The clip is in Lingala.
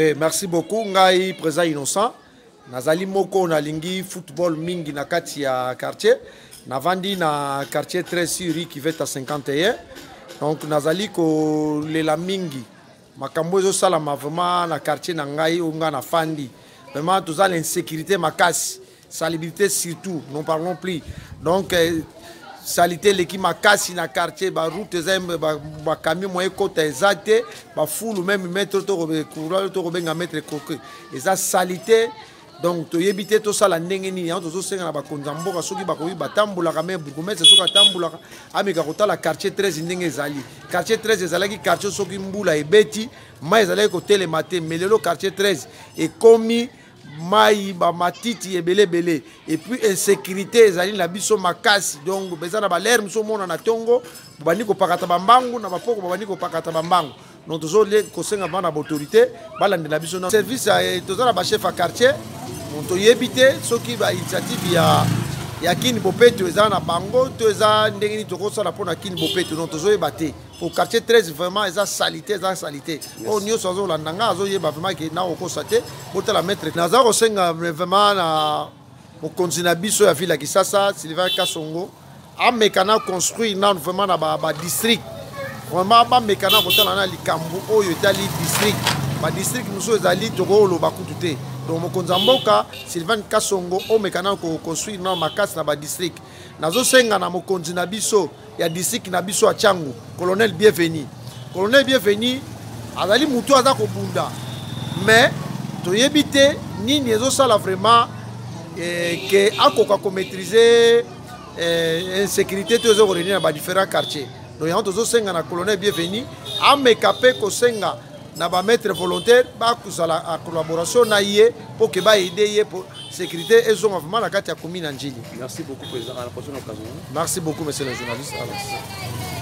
Oui, merci beaucoup. Ngai, président Innocent. Nazali moko nalingi football mingi na kati ya quartier. Navandi na quartier 13 rue Kiveta 51. Donc nazali kolela mingi makambo ezosalama vraiment na quartier na ngai oyo ngai nafandi. Vraiment toza na insécurité makasi, salubrité surtout, n'en parlons plus. Donc salité eleki makasi na quartier, baroute eza bacamion moye ekota eza te, bafulu meme maître tokobenga maître koke eza salité. Donc toyebi te tosala ndenge nini. Yango tozosenga na bakonzi ya mboka, soki bakoki batambolaka, me bourgmestre soki atambolaka, ameka kotala quartier 13 ndenge ezali. Quartier 13 ezalaki quartier soki mbula ebeti, mai ezalaki kotelema te, mais lelo quartier 13 ekomi mai, bamatiti ebele ebele, et puis insécurité ezali na biso makasi. Donc eza na balere mosusu omona na ntongo babandi kopakata bambangu, na bapoko babandi kopakata bambangu. Donc tozole kosenga bana na baautorité balandela biso na service. Toza na bachef ya quartier, toyebi te soki bainitiative ya Kin Bopeto eza na bango to eza ndenge nini tokosala mpona Kin Bopeto. Donc tozoyeba te po quartier 13 vraiment eza salité, eza salité. Oyo nyonso azolanda nga azoyeba vraiment ke na kokosa te. Botala maître, naza kosenga vraiment na mokonzi na biso ya ville ya Kisasa, Sylvain Kasongo, ameka na construire nanu vraiment na badistrict, vraiment bameka na kotala na likambo oyo etali district. Badistrict mosusu ezali tokoloba kutu te. Donc mokonzi ya mboka Sylvain Kasongo, omeka na koconstruire nano makasi na badistrict. Nazosenga na mokonzi na biso ya district na biso ya Tshangu, colonel Bienvenu. Colonel Bienvenu azali motu aza kobunda, mais toyebi te nini ezosala vraiment ke akoka komaîtriser insécurité to eza korégner na badifférents quartiers. Donc yango tozosenga na colonel Bienvenu ameka mpe kosenga na bamaître volontaire bakozala en collaboration na ye mpo ke baaider ye po sécurité ezonga vraiment na kati ya commune ya Ndjili. Merci beaucoup, président. À la prochaine occasion. Merci beaucoup, monsieur le journaliste. Alex.